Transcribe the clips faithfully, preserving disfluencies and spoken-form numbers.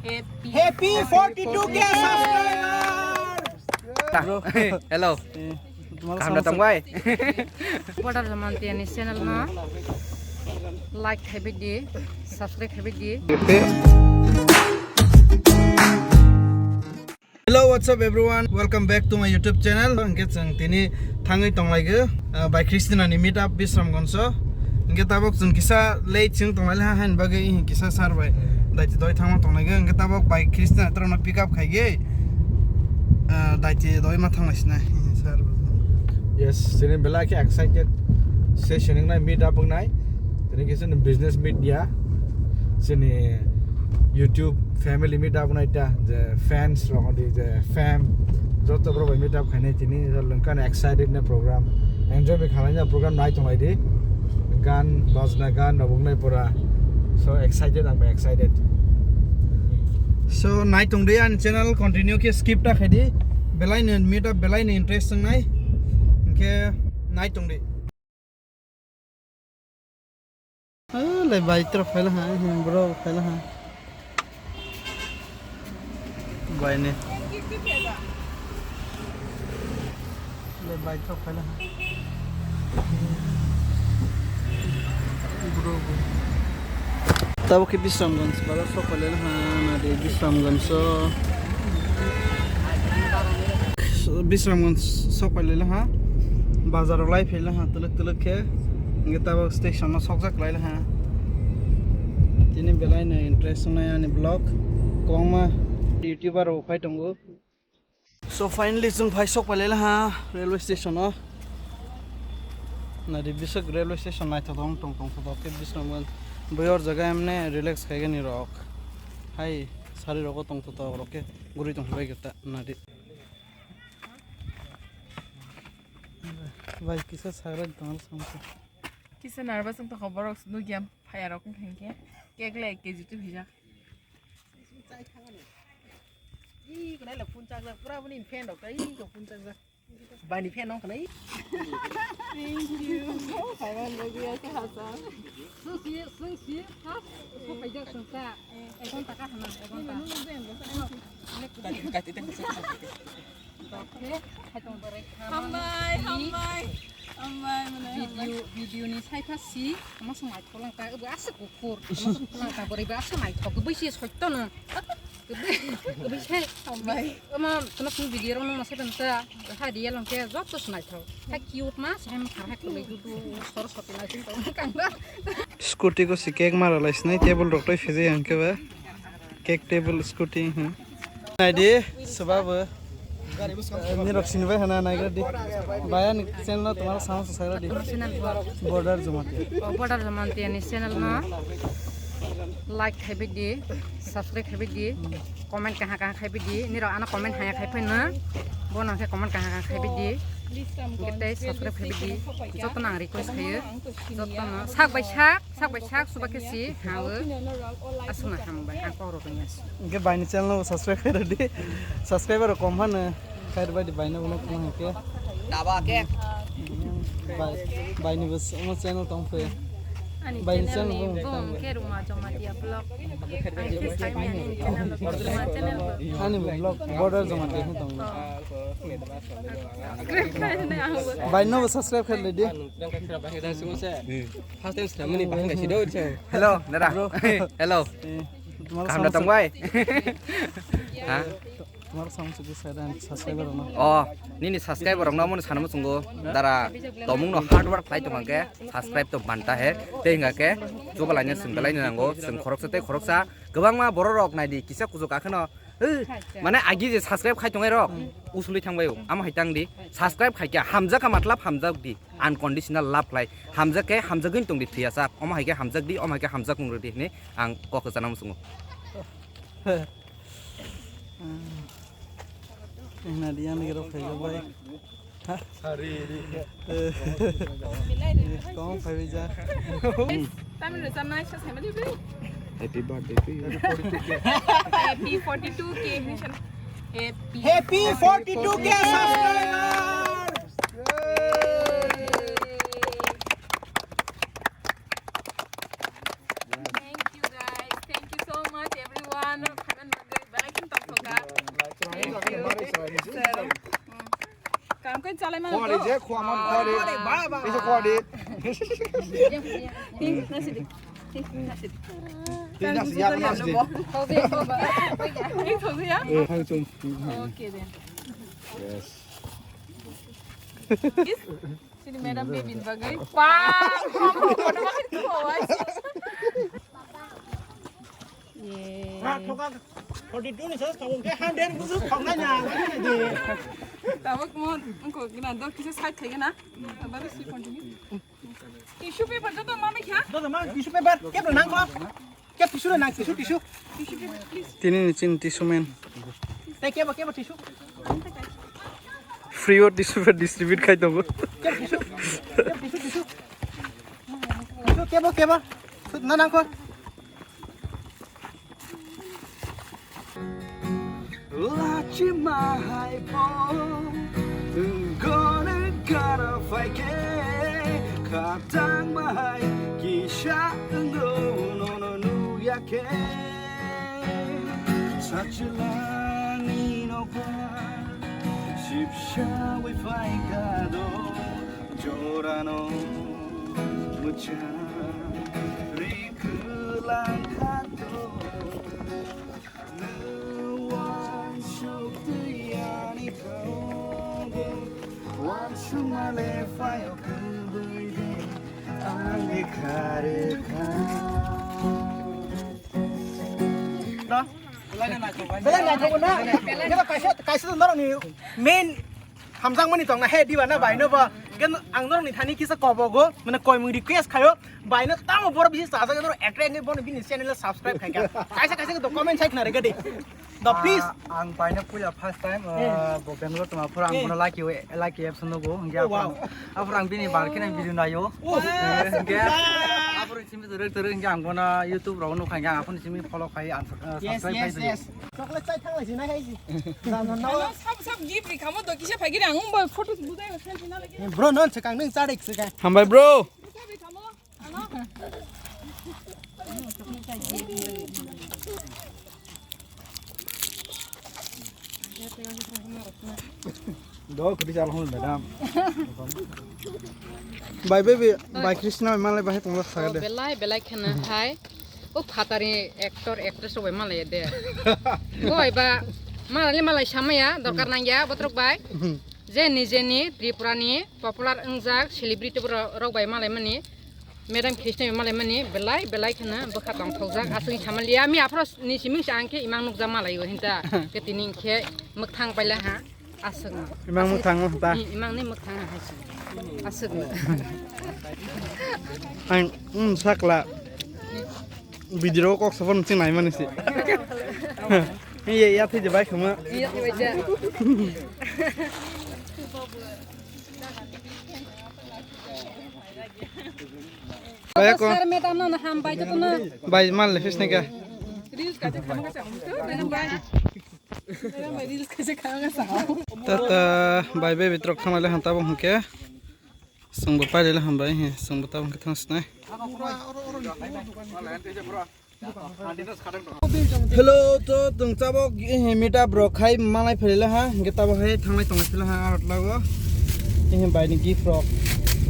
Happy forty-two K subscriber! Hello. Kaham da tong bai? Border Jamantiani channel no like khaibidi, subscribe khaibidi. Hello, what's up everyone? Welcome back to my YouTube channel. Hwnkhe chwng tini thangwi tonglaigwi, uh, bai Christina ni meet up Bisramganj o. Hwnkhe tabok chwng kisa late chwng tonglailaiha haini bagwi kisa sir bai daiti doi thangma tonglaigwi. Hwnkhe tabok bai Christina ni torokno pick up khaigwi, uh, daiti doi ma thanglaisina sir. Yes, chini belai khe excited se, chini nai meet up wngnai. Tini khe chini business meet ya. Chini YouTube family meet up nai ta, je fans rok di, je fam, joto borok bai meet up khainai tini, lwngkha ni excited na program, enjoy bai khalai na program nai tonglai di, gan bajna gan rok wngnai pura, so excited, ang bai excited. So nai tong di ani channel continue khe skip ta khai di, belai ni meet up belai ni interest wngnai, hwnkhe nai tong di. Ah, le bai tro phaila ha, hmm, bro phaila ha. Bai ne. Le bai tro phaila ha. Bro, bro. Tabo khe Bisramganj bazar sok phaila ha, na de Bisramganj so. Bisramganj sok phaila ha. Bazar lai phaila ha, tuluk tuluk khe. Hwnkhe tabok station no sokjak lai ha. Tini belai no interest wngnai ani vlog. Kwbangma YouTuber rok phai tongo. So finally chwng phai sok phailai ha railway station o. Nadi bisok railway station naithothok tong tong thothok khe Bisramganj. Bui or jaga emne relax khaigani rok. Hai sari rogo tong thothok rok khe guri tong phai ta nadi. Bai kisa sagra tong samsa. Kisa nervous wng tongkha borok nukya phaiya rok wngkha hinkhe cake le ek kg twi phaijak. Ih, kunai le phone charger pura boni fan rok tai ko phone charger. Bani fan nong kanai. Thank you. Phaiman logi ase hasa. Sungsi, sungsi, ha? Sungsi, sungsa. Ek ghonta ka hana, ek ghonta. Hambai, hambai, hambai, mane hambai. Video, video ni saipha si, ama song naithok lang ta, abo aswk kuphur, ama song lang ta, bwrwi bo aswk naithok, bwsi sotto no. Bwsi, hambai. Ama, kono phung video rok nang ma sai ta, ha dia lang khe, joto song naithok. Ha cute ma, sai ma thar ha kwlwi dudu, sor sor naithok, tong kang ba. Scooty ko si cake mara lai sinai, table rok tei phejai ang khe ba. Cake table scooty, hmm. Naidi, swbabo. Nirok sinibai hana naigra di. Baya ni channel no tomar sound sagra di. Border Jamatia. O, Border Jamatia ni channel no like khaibai di, subscribe khaibai di, comment kaha kaha khaibai di. Nirok ano comment haya khai phai no. Bono khe comment kaha kaha khaibai di. Tei subscribe khaibai di. Joto nang request khayo. Joto no sak bai sak. Sak bai sak suba khe si, ha, o. Aswkno hambai, ang kok rw tongya si. Hwnkhe baini channel no subscribe khairw di. Subscriber rok kom phano khairw bai di, baino bono khna hwnkhe. Taba khe. Bai, baini bo s-, omo channel tong phe. Ani baini channel channel ni bo bo tong hwnkhe Ruma Jamatia vlog. Ani khe sai mani ani channel bo Ruma channel bo. Ani bo vlog Border Jamatia khe tong. Oh. Subscribe khai ne ang bo. Baino bo subscribe khairw di. First time swnamani bahai kaisa do chwng. Hello, dada. Bro. Hello. Eh, tomar kaham da sound tong bai? Ha? Tomar sound se side and subscriber no. Oh, nini subscriber rok no mani sanamo chungo. Dara tomung no hard work khlai tong hwnkhe subscribe to banta he. Tei hwnkha khe chubalai no chwng belai no nango. Chwng khoroksa tei khoroksa kwbangma borok rok nai di kisa kuchuk akheno. He, mane agi je subscribe khai tongnai rok, hmm, usuli thangbai o. Amo hai tang di. Subscribe khai kya, hamjak ka matlab hamjak di. Unconditional love khlai. Hamjak khe hamjagwin tong di, phiya sa. Omo hai khe hamjak di, omo hai khe hamjak mung di hini ang kok sana musungo. Ena di ani gero khai bai. Kong phaiwi ja. Tamil rwchapnai sa saimani bwlwi. Happy birthday to you. Happy forty-two K. Happy forty-two K subscriber. Thank you guys. Thank you so much everyone. Tongkha. Thank you. Sir. Kam kai chalai mano. Khwari je, khwa man khwari. Khwari, ba, ba. Ese khwari. Nasi di. Nasi di. Nasi ya, nasi di. Thok ya? Eh, hai chung. Okay then. Yes. Sini madam baby ni bagwi. Wow. Yay. Forty two ni sasa thong ke hundred busu thong na nya. Tabuk mo, engko gina dor kisa side khai gina. Baru si continue. Tissue paper joto mami kha? Joto ma tissue paper. Kep nang ko? Kep tissue nang, tissue, tissue. Tini ni chin tissue man. Tei kep, kep tissue. Free o tissue paper distribute khai tongo. Kep tissue. Kep tissue, tissue. Tissue kep, kep. Na nang ko? Lachi mahai po, gona gara faike, khatang mahai kisa ngo no no nu yake. Sachilani no pa, sipsha wi faika do, jorano mucha rikulang khato. Belai naithok na. Kaisa, kaisa norokni main Hamjakmani tongna he diba na bai no bo. Hingke ang norokni thani kisa kobogo, mane koimung request khayo. Bai no tamo borok bisi chajak norok ekre ekre bono bini channel subscribe khaika. Kaisa kaisa to comment sai khna rega di. The please. Ah, ang bai no puila first time, eh, ah, bo Bangalore tongma phura ang, eh, bono like you, like you apps no go. Hingke, oh, wow, aphuru ang bini bar khe video nayo. Oh. Hingke, aphuru simi to rek to rek hingke ang bono YouTube rok no khaika, aphuru simi follow khai, ang, ah, yes, subscribe yes, khai yes. Chocolate chai thang lai si na hai si. Ano sab sab gift ri khamo do kisa phagi rang bai photo budai ba san sina lagi. Bro non sekang neng charik sekang. Hambai bro. Sab ri khamo. Ano. Do kudi chal hon madam. Bai baby, bai Krishna malai bahai tongla saga de. Belai belai khana hai. O phatari actor actress rok bai malai de. Bo bai ba malai malai samaya dorkar nangya botrok bai. Je nijeni Tripura ni popular wngjak celebrity rok bai malai mani. Madam Krishna bai malai mani belai belai khana bwkha tongthokjak aswk samaliya mi aphro ni siming sa angkhe imang nukjak malai o hinta. Ke tini khe mwkthang paila ha. Aswkno. Imang mwthang ta. I-, imangni mwthang hai se. Aswkno. Ang, mm, sakla. Video kok saphano chwng naimani se. Ye, ya thai je bai khama. Iya, iya, iya. Bai ko. Sir, madam no ham bai to no. Bai mal le fis ne ka. Reels ka je khama ka sa. Tata bai bai bitrok thanglai le hanta bo hwnkhe. Songbo pailai le hambai he songbo tabok hwnkhe thangsnai. Hello to tong tabok he meet up rok khai malai phailai ha hwnkhe tabok hai thanglai tonglai phila ha arotlago. He bai ni gift rok.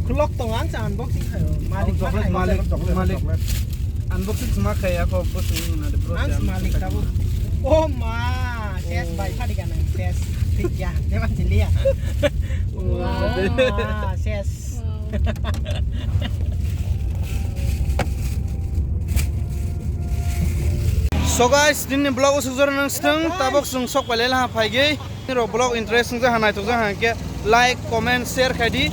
Khulok tong ang cha unboxing khayo. Malik chocolate, malik, malik. Unboxing sma khai ako bosong na de bro. Ang malik tabok. Oh ma, ses bai phadi kana ses. Thik ya, de man chili ya. Wow. Oh ma, ses. So guys, nini vlog usuk jora nang steng tabok sung sok pailai laha phaigei. Niro vlog interest wngja ha naithok ja ha ke like, comment, share khai di.